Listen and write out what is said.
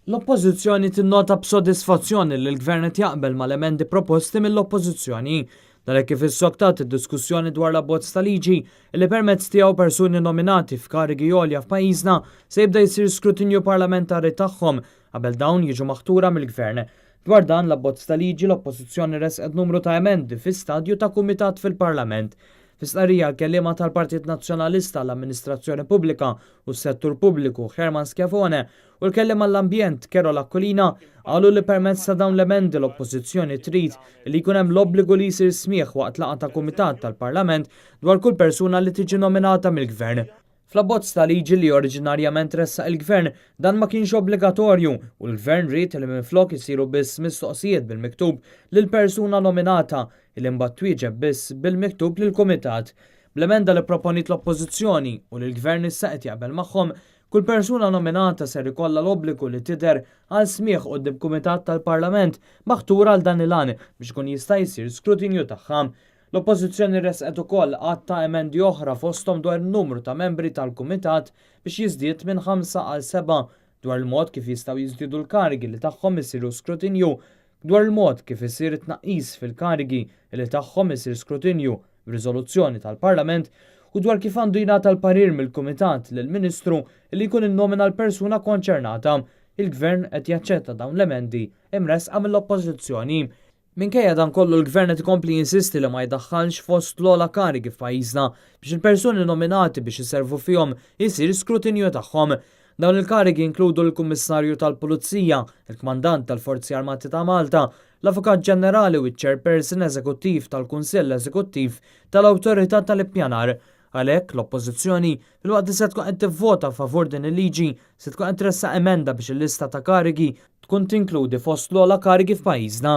L-Oppożizzjoni tinnota b'sodisfazzjon li l-Gvern qed jaqbel mal-emendi proposti mill-Oppożizzjoni. Dan hekk kif issoktat id-diskussjoni dwar l-abbozz ta' liġi li permezz tiegħu persuni nominati f'karigi għolja f'pajjiżna se jibda jsir skrutinju parlamentari tagħhom qabel dawn jiġu maħtura mill-Gvern. Dwar dan l-abbozz ta' liġi l-Oppożizzjoni ressqet numru ta' emendi fi stadju ta' kumitat fil-Parlament. Fi stqarrija l-kelliema tal-Partit Nazzjonalista l-Amministrazzjoni Pubblika u s-Settur Pubbliku Herman Schiavone u l-kelliem għall-Ambjent Karol Aquilina qalu li permezz ta' dawn l-emendi l-Oppożizzjoni trid li jkun hemm l-obbligu li jsir smigħ waqt laqgħa ta' kumitat tal-Parlament dwar kull persuna li tiġi nominata mill-Gvern. Fl-abbozz ta' liġi li oriġinarjament ressaq il-Gvern dan ma kienx obbligatorju u l-Gvern ried li minflok isiru biss mistoqsijiet bil-miktub lill-persuna nominata li mbagħad twieġeb biss bil-miktub lill-kumitat. Bl-emenda li proponiet l-Oppożizzjoni u li l-Gvern issa qed jaqbel magħhom, kull persuna nominata ser ikollha l-obbligu li tidher għal smigħ quddiem kumitat tal-Parlament maħtur għal dan il-għan biex ikun jista' jsir skrutinju tagħha. L-Oppożizzjoni ressqet ukoll għadd ta' emendi oħra fosthom dwar in-numru ta' membri tal-kumitat biex jiżdied minn 5 għal 7, dwar il-mod kif jistgħu jiżdiedu l-karigi li tagħhom isiru skrutinju, dwar il-mod kif isir it-tnaqqis fil-karigi li tagħhom isir skrutinju b'riżoluzzjoni tal-Parlament u dwar kif għandu jingħata l-parir mill-kumitat lill-Ministru li jkun innomina l-persuna konċernata. Il-Gvern qed jaċċetta dawn l-emendi imressqa mill-Oppożizzjoni. Minkejja dan kollu l-Gvern qed ikompli jinsisti li ma jdaħħalx fost l-ogħla karigi f'pajjiżna biex il-persuni nominati biex iservu fihom isir skrutinju tagħhom. Dawn il-karigi jinkludu l-Kummissarju tal-Pulizija, il-Kmandant tal-Forzi Armati ta' Malta, l-Avukat Ġenerali u ċ-Chairperson Eżekuttiv tal-Kunsill Eżekuttiv tal-Awtorità tal-Ippjanar. Għalhekk l-Oppożizzjoni, filwaqt li se tkun qed tivvota favur din il-liġi, se tkun qed tressaq emenda biex il-lista ta' karigi tkun tinkludi fost l-ogħla karigi f'pajjiżna.